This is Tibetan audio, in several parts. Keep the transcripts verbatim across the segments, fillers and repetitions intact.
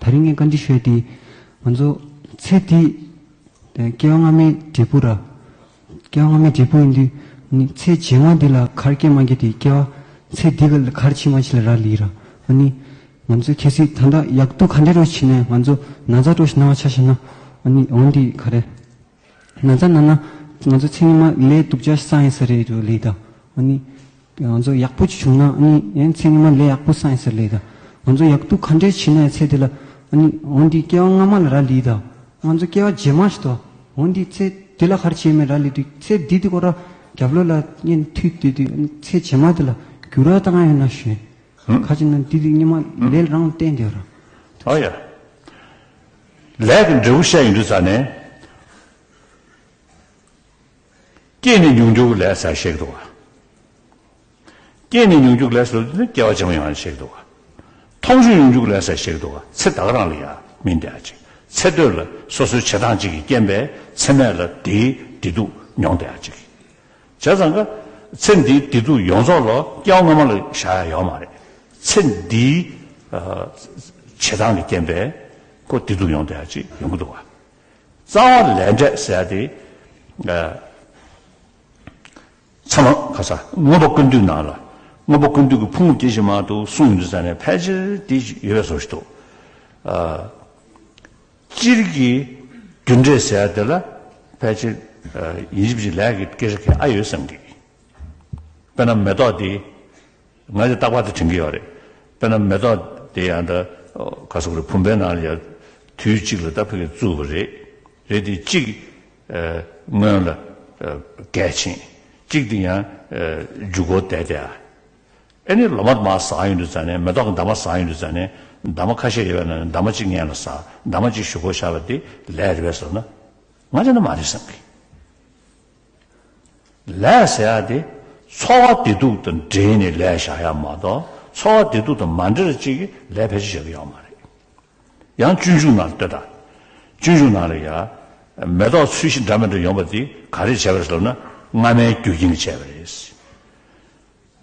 ད་རིང་ངས་བཀའ་འདྲི་ཞུ་ཡ་དེ། ང་ཚོ་ཚེ་འདི་སྐྱེ་བ་སྔ་མའི་འབྲས་བུ་ར། སྐྱེ་བ་སྔ་མའི་འབྲས་བུ་ཡིན་དུས་ནི་ཚེ་རྗེས་མ་འདི་ལ་ག་རེ་སྐྱེ་མ་སྐྱེ་དེ་སྐྱེ་བ་ཚེ་འདི་ག་ལ་ག་རེ་བྱེད་མ་བྱེད་ལ་རག་ལས་ར། ཨ་ནི་ང་ཚོ་གལ་སྲིད་ད་ལྟ་ཡག་སྡུག་ག་འདྲ་རོ་བྱེད་ནས་ང་ཚོ་ན་ཚ་འགྲོ་ཞིག་ན་བ་ཆ་བཞག་ན། ཨ་ནི་འོན་ཏེ་ག་རེ། ན་ཚ་ན་ན་ང་ཚོ་ཚེ་སྔ་མ་ལས་སྡུག་ཅག་བསགས་ཡིན་ས་རེད་འགྲོ་ལས་དང་། ཨ་ནི་ང་ཚོ་ཡག་པོ་ཅིག་བྱུང་ན་ཨ་ནི་ཡང་ཚེ་སྔ་མ་ལས་ཡག་པོ་བསགས་ཡིན་ས་ལས་དང་། ང་ཚོ་ཡག་སྡུག་ག་འདྲ་བྱེད་ན་ཡང་ཚེ་འདི་ལ་ཨ་ནི་འོན་ཏེ་སྐྱེ་བ་སྔ་མ་ལ་རག་ལས་དང་། ང་ཚོ་སྐྱེ་བ་རྗེས་མ་ཞིག་ཏོ། འོན་ཏེ་ཚེ་འདི་ལ་ག་རེ་བྱེད་མེད་རག་ལས་དུས་ཚེ་འདི་དེ་ཁོ་ར་རྒྱབ་ལོགས་ལ་གཉེན་མཐུད་དེ་དུས་ཨ་ནི་ཚེ་རྗེས་མ་འདི་ལ་འགྱུར་བ་བཏང་ཡ་ཡོད་ན་ཞུ། ཧུམ། ཁ་ཅིག་ན་འདི་དེ་སྔ་མ་ལས་རང་བསྟན་དེ་ར། ཨོ་ཡ། ལས་ཀྱི་འབྲས་བུ་བཤད་ཡོང་དུས་ཙ་ནས། སྐྱེས་ནས་མྱོང་འགྱུར་ལས་ཟེར་བཤད་ཀྱི་འདུག་ག། སྐྱེས་ནས་མྱོང་འགྱུར་ལས་ཟེར་དུས་ནི་སྐྱེ་བ་ཕྱི་མ་ཡོང་བ་བཤད་ཀྱི་འདུག་ག། མཐོང་ཆོས་མྱོང་འགྱུར་ལས་ཟེར་བཤད་ཀྱི་འདུག་ག། ཚེ་ད་ག་རང་ལ་ཡང་སྨིན་བསྡད་ཡ་ཅིག། ཚེ་སྟོད་ལ་སོ་སོའི་བྱེད་སྟངས་གཅིག་གི་རྐྱེན་པས་ཚེ་སྨད་ལ་དེའི་བདེ་སྡུག་མྱོང་བསྡད་ཡ་ཅིག། བྱས་ཙང་ཀ། ཚེ་འདིའི་བདེ་སྡུག་ཡོངས་རྫོགས་ལ་སྐྱེ་བ་སྔ་མ་ལ་བཞག་ཡ་ཡོད་མ་རེད། ཚེ་འདིའི་ཨ་བྱེད་སྟངས་ཀྱི་རྐྱེན་པས་ཁོ་བདེ་སྡུག་ཡོང་བསྡད་ཡ་ཅིག་ཡོང་གི་འདུག་ག། རྩ་བ་ལས་འབྲས་ཟེར་ཡ་དེ། ཨ། ཚང་མ་ཁ་ས་མངོན་པ་ཀུན་བཏུས་ནང་ལ། མངོན་པ་ཀུན་བཏུས་ཀྱི་ཕུང་པོ་སྐྱེ་ཞིང་མ་དུ་གསུངས་ཡོང་དུས་ཙ་ནས་ཕལ་ཆེར་དེ་ཡོད་པའི་བཟོ་ཞིག་འདུག། ཨ། སྤྱིར་གྱི་རྒྱུ་འབྲས་ཟེར་ཡ་དེ་ལ་ཕལ་ཆེར་ཨ་ཡིན་གཅིག་མིན་གཅིག་ལས་ཀྱི་སྐད་ཆ་གང་ཨ་ཡོད་བསམ་གི། དཔེར་ན་མེ་ཏོག་དེ། ང་ཚོས་རྟག་པར་དུ་དྲན་གྱི་ཡོད་རེད། དཔེར་ན་མེ་ཏོག་དེ་ཡང་ད་ག་ཟེར་དགོས་རེད། བུམ་པའི་ནང་ལ་ཡང་དུས་གཅིག་ལ་ད་ཕ་གིར་བཙུགས་པ་རེད། རེད་དེ་གཅིག་ཨ་སྔོན་ལ་ཨ་རྒས་ཕྱིན། གཅིག་དེ་ཡང་ཨ་མཇུག་སྒོར་བསྡད་དེ། ཨ་ནི་ལོ་མ་མར་ཟག་ཡོང་དུས་ཙ་ནས་མེ་ཏོག་གི་འདབ་མ་ཟག་ཡོང་དུས་ཙ་ནས་འདབ་མ་ཁ་ཤས་ཡོད་པ་ན་འདབ་མ་གཅིག་སྔོན་ལ་ཟག། འདབ་མ་གཅིག་གཞུག་གུ་བཞག་པ་དེ་ལས་རེད་པས་ཟེར་ན། ང་ཚོ་ནི་མ་རེད་བསམ་གི། ལས་ཟེར་ཡ་དེ་འཚོ་བ་བདེ་སྡུག་དང་འབྲེལ་ནས་ལས་བཞག་ཡ་མ་གཏོགས་འཚོ་བ་བདེ་སྡུག་དང་མ་འབྲེལ་བ་གཅིག་གིས་ལས་ཕལ་ཆེར་བཞག་གི་ཡོད་མ་རེད། ཡང་སྤྱོད་འཇུག་ནང་ལ་ལྟོས་དང་། སྤྱོད་འཇུག་ནང་ལ་ཡ། མེ་ཏོག་ཚོས་གཞི་འདྲ་མི་འདྲ་ཡོང་བ་དེ་ག་རེ་བྱས་པ་རེད་ཟེར་ན་སྔ་མའི་རྒྱུ་རྐྱེན་གྱིས་བྱས་པ་རེད།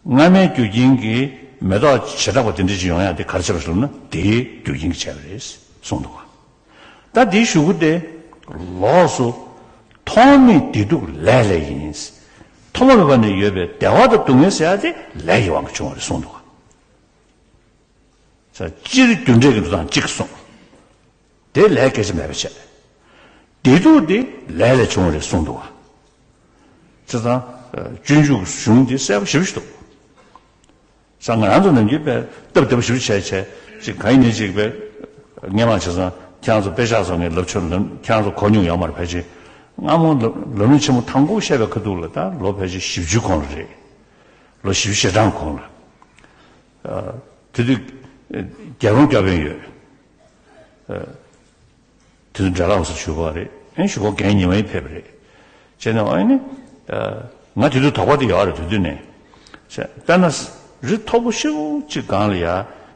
སྔ་མའི་རྒྱུ་རྐྱེན་གྱིས་མེ་ཏོག་བྱེ་བྲག་པ་དེ་འདྲ་ཅིག་ཡོང་ཡ་དེ་ག་རེ་བྱས་པ་རེད་ཟེར་ན་དེའི་རྒྱུ་རྐྱེན་གྱིས་བྱས་པ་རེད་གསུངས་འདུག་ག། ད་འདིའི་གཞུག་གུ་དེ་ལོགས་སུ་ཐོག་མེད་བདེ་སྡུག་ལས་ལས་ཡིན། ཐོག་མ་མེད་པ་ནས་ཡོད་པའི་བདེ་བ་དང་སྡུག་བསྔལ་ཟེར་ཡ་དེ་ལས་ཀྱི་དབང་གིས་བྱུང་བ་རེད་གསུངས་འདུག་ག། ས་སྤྱིར་རྒྱུ་འབྲས་ཀྱི་འདུག་སྟངས་གཅིག་གསུངས། དེ་ལས་སྐད་ཆ་མེད་པ་བྱས། བདེ་སྡུག་དེ་ལས་ལས་བྱུང་བ་རེད་གསུངས་འདུག་ག། བྱས་ཙང་སྤྱོད་འཇུག་གི་གཞུང་དེ་གསལ་པོ་ཞེ་པོ་ཞིག་འདུག། ས་ང་རང་ཚོ་ནམ་རྒྱུན་པས་སྟབས་བདེ་པོ་ཞེ་པོ་བྱས་བྱས་ཅིག་གང་ཡིན་ནའི་ཅིག་པས་སྔས་མ་བྱས་ཙང་ཁྱེད་རང་ཚོ་དཔེ་ཆ་ཚོ་ངས་ལབ་ཆོག་ལབ། ཁྱེད་རང་ཚོ་གོ་མྱོང་ཡོད་མ་རེད། ཕལ་ཆེར་སྔ་མོ་ལབ་ལམ་རིམ་ཆེན་མོ་དང་པོ་བཤད་པའི་ཁ་ཐུག་ལ་ད་ལོ་ཕལ་ཆེར་བཞི་བཅུ་གོང་ལ་རེད། ལོ་བཞི་བཅུ་ཞེ་གྲངས་གོང་ལ། ཨ་དེ་དུས་རྒྱལ་རོང་སྐྱབས་ཡོན་ཡོད། ཨ་དེ་དུས་འདྲ་ལགས་སུ་ཞུ་བ་རེད། ཨེ་ཞུ་བ་རྒན་ཉི་མ་ཡིས་ཕེབས་པ་རེད། བྱས་ནས་ཨ་ནི་ཨ་ང་དེ་དུས་དོགས་པ་དེ་ཡོད་རེད། དེ་དུས་ནས་བྱས་དཔེར་ན་རི་མཐོ་པོ་ཞེ་པོ་ཅིག་སྒང་ལ་ཡ་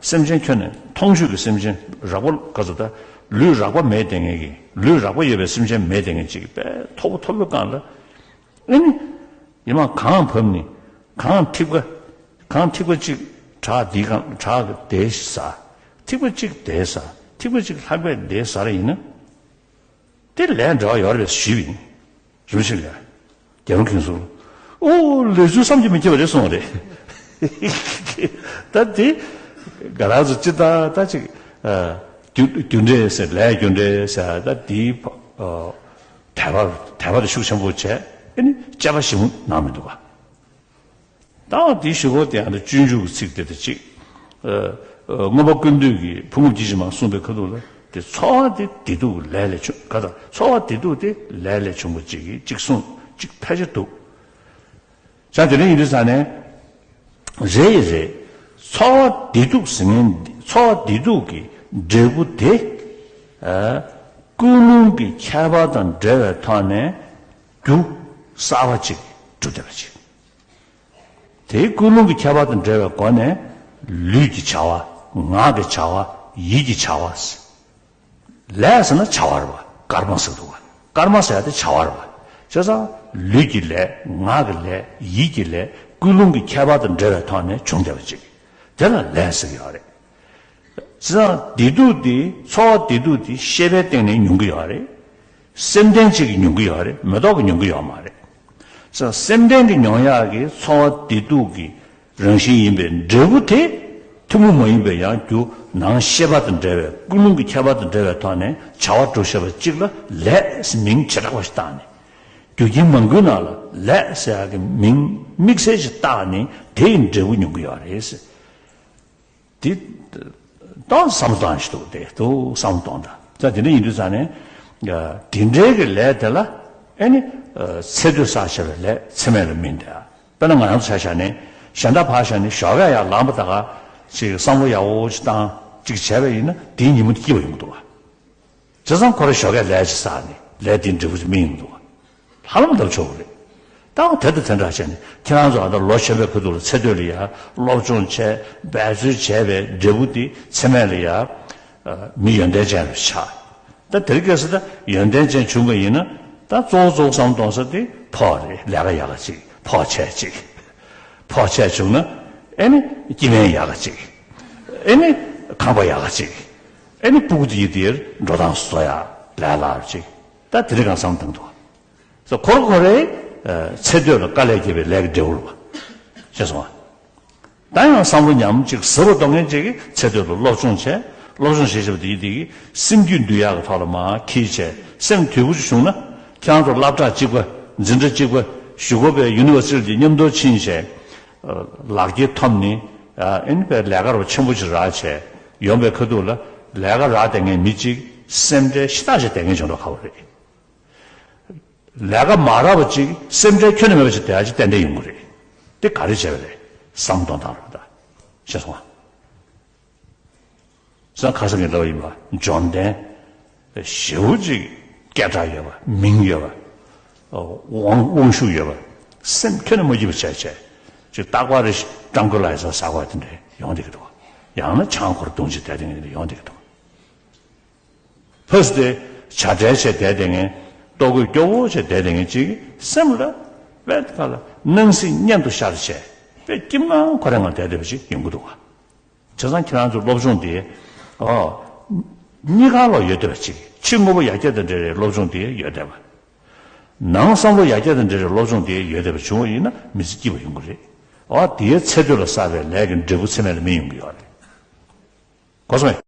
སེམས་ཅན་ཁྱོན་ནས་མཐོང་ཆོས་ཀྱི་སེམས་ཅན་རགས་པ་ག་ཚོད་ད་ལུས་རགས་པ་མེད་བསྡད་མཁན་གྱི་ལུས་རགས་པ་ཡོད་པའི་སེམས་ཅན་མེད་བསྡད་མཁན་ཅིག་དཔེ་མཐོ་པོ་མཐོ་པོའི་སྒང་ལ། ཨེ་ནི། ཉི་མ་གངས་བབས་ནི། གངས་ཐིགས་པ། གངས་ཐིགས་པ་གཅིག་བྲག་འདིའི་སྒང་བྲག་གི་དེ་ཟ། ཐིགས་པ་གཅིག་དེ་ཟ། ཐིགས་པ་གཅིག་ལྷགས་པས་དེ་ཟ་ར་ཡིན་ན། དེ་ལས་འབྲེལ་བ་ཡོད་རེད་པས་ཞུས་པ་ཡིན། རིན་པོ་ཆེ་ལགས། རྒྱལ་བ་མཁན་ཟུར། ཨོ་ལས་ཚུལ་བསམ་གྱིས་མི་ཁྱབ་པ་རེད་གསུངས་པ་རེད། ད་དེ། ང་རང་ཚོ་སྤྱིར་བཏང་ད་ཅིག་ཨ། རྒྱུ་རྒྱུ་འབྲས་ཟེར་ལས་རྒྱུ་འབྲས་ཟེར་ད་དེའི་ཨ། དད་པ་དད་པ་དེ་ཤུགས་ཆེན་པོ་བྱས་ཨ་ནི་དཔྱད་པ་ཞིབ་མོ་གནང་མི་འདུག་ག། ད་དེའི་གཞུག་གུ་དེ་ཡང་ད་སྤྱོད་འཇུག་གི་ཚིག་དེ་དང་གཅིག་ཨ། ཨ། མངོན་པ་ཀུན་བཏུས་ཀྱིས་ཕུང་པོ་སྐྱེ་ཞིང་མ་གསུངས་པའི་ཁ་ཐུག་ལ་དེ་འཚོ་བ་དེ་བདེ་སྡུག་ལས་ལས་བྱུང་ག་ད་འཚོ་བ་བདེ་སྡུག་དེ་ལས་ལས་བྱུང་བ་གཅིག་གིས་གཅིག་གསུངས་གཅིག་ཕལ་ཆེར་འདུག་ས་དེ་རིང་ཡིན་དུས་ས་ནས། རེད་ཡིན་རེད། འཚོ་བ་བདེ་སྡུག་ཟེར་མཁན་འཚོ་བ་བདེ་སྡུག་གི་འབྲས་བུ་དེ། ཨ། ཀུན་སློང་གི་ཁྱད་པར་དང་འབྲེལ་བའི་ཐོག་ནས་རྒྱུ་གསར་པ་ཅིག་གྲུབ་བསྡད་པ་ཅིག་དེའི་ཀུན་སློང་གི་ཁྱད་པར་དང་འབྲེལ་བའི་སྒོ་ནས་ལུས་ཀྱི་བྱ་བ། ངག་གི་བྱ་བ། ཡིད་ཀྱི་བྱ་བ། ལས་ཟེར་ན་བྱ་བ་རེད་པ། ཀརྨ་ཟེར་འདུག་པ། ཀརྨ་ཟེར་ཡ་དེ་བྱ་བ་རེད་པ། བྱས་ཙང་ལུས་ཀྱི་ལས། ངག་གི་ལས། ཡིད་ཀྱི་ལས། ཀུན་སློང་གི་ཁྱད་པར་དང་འབྲེལ་བའི་ཐོག་ནས་བྱུང་བསྡད་པ་ཅིག་དེ་ལ་ལས་ཟེར་གྱི་ཡོད་རེད། བྱས་ཙང་བདེ་སྡུག་དེ། ཚོར་བ་བདེ་སྡུག་དེ་ཤེས་པའི་སྟེང་ནས་མྱོང་གི་ཡོད་རེད། སེམས་ལྡན་གཅིག་གིས་མྱོང་གི་ཡོད་རེད། མེ་ཏོག་གིས་མྱོང་གི་ཡོད་མ་རེད། བྱས་ཙང་སེམས་ལྡན་གྱིས་མྱོང་ཡག་གི་ཚོར་བ་བདེ་སྡུག་གི་རང་བཞིན་ཡིན་པའི་འབྲས་བུ་དེ། ཐུན་མོང་མ་ཡིན་པའི་ཡང་རྒྱུ་ནང་ཤེས་པ་དང་འབྲེལ་བའི། ཀུན་སློང་གི་ཁྱད་པར་དང་འབྲེལ་བའི་ཐོག་ནས་བྱ་བ་སྒྲུབ་བྱེད་པ་གཅིག་ལ་ལས་ཟེར་མིང་བྱེ་བྲག་པ་ཞིག་བཏགས་ནས། རྒྱུ་རྐྱེན་མང་པོའི་ནང་ལ་ལས་ཟེར་ཡག་གི་མིང་དམིགས་བསལ་ཞིག་བཏགས་ནས་དེ་ཡི་འབྲས་བུ་མྱོང་གི་ཡོད་རེད། དེ་ཏོག་ཙམ་བསམ་བློ་བཏང་ཞིག་འདུག་དེ་ཏོག་ཙམ་བསམ་བློ་གཏོང་དང་། ད་དེ་འདྲ་ཡིན་དུས་ཙང་ནས། དེ་འདྲའི་གི་ལས་དེ་ལ་ཨེ་ནི་ཚེ་སྟོད་བསགས་བྱས་པའི་ལས་ཚེ་སྨད་ལ་སྨིན་ཏེ། དཔེར་ན་ང་རང་ཚོ་ཆ་བཞག་ནས། གཞན་དག་ཕར་བཞག་ནས་ཞོགས་ཀས་ཡར་ལངས་པ་ད་ག་ཅིག་བསམ་བློ་ཡག་པོ་ཅིག་བཏང་ཅིག་བྱས་པ་ཡིན་ན་དེའི་ཉིན་མོ་དེ་སྐྱིད་པ་ཡོང་གི་འདུག་བ། བྱས་ཙང་ཁོ་རང་ཞོགས་ཀས་ལས་ཅིག་བསགས་ནས་ལས་དེའི་འབྲས་བུ་ཅིག་སྨིན་ཡོང་གི་འདུག་བ། ཧ་ལམ་ལབ་ཆོག་གི་རེད། ད་དེ་དང་དེ་འདྲ་བྱས་ནས་ཁྱེད་རང་ཚོ་ཨ་ད་ལོ་གཞོན་པའི་ཁ་ཐུག་ལ་ཚེ་སྟོད་ལ་ཡར་སློབ་སྦྱོང་བྱས། འབད་རྩོལ་བྱས་པའི་འབྲས་བུ་དེ་ཚེ་སྨད་ལ་ཡར་མི་ཡོན་ཏན་ཅན་རུ་ཆགས། ད་དེ་རིང་ཁ་སང་ད་ཡོན་ཏན་ཅན་བྱུང་བ་ཡིན་ན། ད་གཙོ་བོ་གཙོ་བོ་བསམ་བློ་གཏོང་ས་དེ་ཕོགས་རེད། ལས་ཀ་ཡག་ག་ཅིག་ཕོགས་ཆེ་ཅིག་ཕོགས་ཆེ་བྱུང་ན་ཨེ་ནི་སྐྱེ་དམན་ཡག་ག་ཅིག་ཨེ་ནི་ཁང་པ་ཡག་ག་ཅིག་ཨེ་ནི་སྤུ་གུ་དེ་ཡི་དེར་འགྲོ་སྟངས་བཟོ་ཡག་ལས་སླ་བ་ཅིག་ད་དེ་རིང་གང་བསམ་བཏང་འདུག་ཁོ་རང་ཁོ་རའི་ཚེ་སྟོད་ལ་དཀའ་ལས་བརྒྱབ་པའི་ལས་ཀྱི་འབྲས་བུ་རེད་བ། ཤེས་སོང་ང་། ད་ཡང་བསམ་བློ་ཉམས་ཅིག་ཟབ་རུ་གཏོང་མཁན་ཅིག་གིས་ཚེ་སྟོད་ལ་སློབ་སྦྱོང་བྱས། སློབ་སྦྱོང་བྱེད་བྱེད་པ་དེ་ཡིན་དེ་གིས་སེམས་རྒྱུད་འདུལ་ཡག་གི་ཐོག་ལ་མར་འཁྱེར་བྱས། སེམས་དུལ་པོ་ཅིག་བྱུང་ན། ཁྱེད་རང་ཚོ་སློབ་གྲྭ་གཅིག་པ། འཛིན་གྲྭ་གཅིག་པ། གཞུག་གུ་བའི་ཡུ་ནི་ཝར་སི་ཊི་ཅིག་མཉམ་དུ་ཕྱིན་བྱས། ལག་འཁྱེར་ཐོབ་ནས། ཨ་ཨེ་ནི་བའི་ལས་ཀ་རོ་ཆེན་པོ་ཅིག་རག་བྱས་ཡོང་པའི་ཁ་ཐུག་ལ། ལས་ཀ་རག་བསྡད་མཁན་མི་གཅིག་སེམས་ཁྲལ་ཞེ་དྲག་བྱས་བསྡད་མཁན་བྱུང་འགྲོ་ཁག་པོ་རེད། ལས་ཀ་མ་རག་པ་ཅིག་སེམས་ཁྲལ་ཁྱོན་ནས་མེད་པ་ཅིག་བསྡད་ཡ་ཅིག་ཏན་ཏན་ཡོང་གི་རེད། དེ་ག་རེ་བྱས་པ་རེད། བསམ་བློ་གཏོང་སྟངས་རེད་ད། ཤེས་སོང་ང་། སང་ཁ་སང་གི་ལབ་པ་ཡིན་པ། འབྱོར་ལྡན་ཞེ་པོ་ཅིག་སྐད་གྲགས་ཡོད་པ། མིང་ཡོད་པ། དབང་དབང་ཤུགས་ཡོད་པ། སེམས་ཁྱོན་ནས་མ་སྐྱིད་པ་བྱས་བྱས། ཅིག་རྟག་པར་ཀྲང་ཀོ་ལའི་ཛར་ཟ་དགོས་དེ་འདྲ་ཡོང་བསྡད་ཀྱི་འདུག་ཡང་ན་ཆང་ཁོར་བཏུང་ཅིག་བསྡད་དེ་འདྲ་ཡོང་བསྡད་ཀྱི་འདུག་ཕ་སི་དེ་བྱ་བྲལ་བྱས་བསྡད་དེ་ངས། ལྟོ་གོས་སྐྱོ་བོ་བྱས་བསྡད་དེ་ངས་ཅིག་སེམས་ལ་དཔེ་ཁ་ལ་སྣང་སྲིད་གཉེན་དུ་ཤར་བྱས། དཔེ་སྐྱིད་མ་ཁོ་རང་ང་བསྡད་བསྡད་པ་ཅིག་ཡོང་གི་འདུག་ག་བྱས་ཙང་ཁྱེད་རང་ཚོ་སློབ་སྦྱོང་དེ། ཨོ། གཉིས་ཀ་ལ་ཡོད་བསྡད་པ་ཅིག་ཕྱི་དངོས་པོ་ཡར་རྒྱས་དང་འབྲེལ་བའི་སློབ་སྦྱོང་དེ་ཡོད་བསྡད་པ། ནང་བསམ་བློ་ཡར་རྒྱས་དང་འབྲེལ་བའི་སློབ་སྦྱོང་དེ་ཡོད་བསྡད་པ་བྱུང་བ་ཡིན་ན་མི་ཚེ་སྐྱིད་པ་ཡོང་གི་རེད། ཨོ་དེའི་ཚེ་སྟོད་ལ་བསགས་པའི་ལས་ཀྱི་འབྲས་བུ་ཚེ་སྨད་ལ་སྨིན་ཡོང་གི་ཡོད་རེད། གོ་སོང་ངས།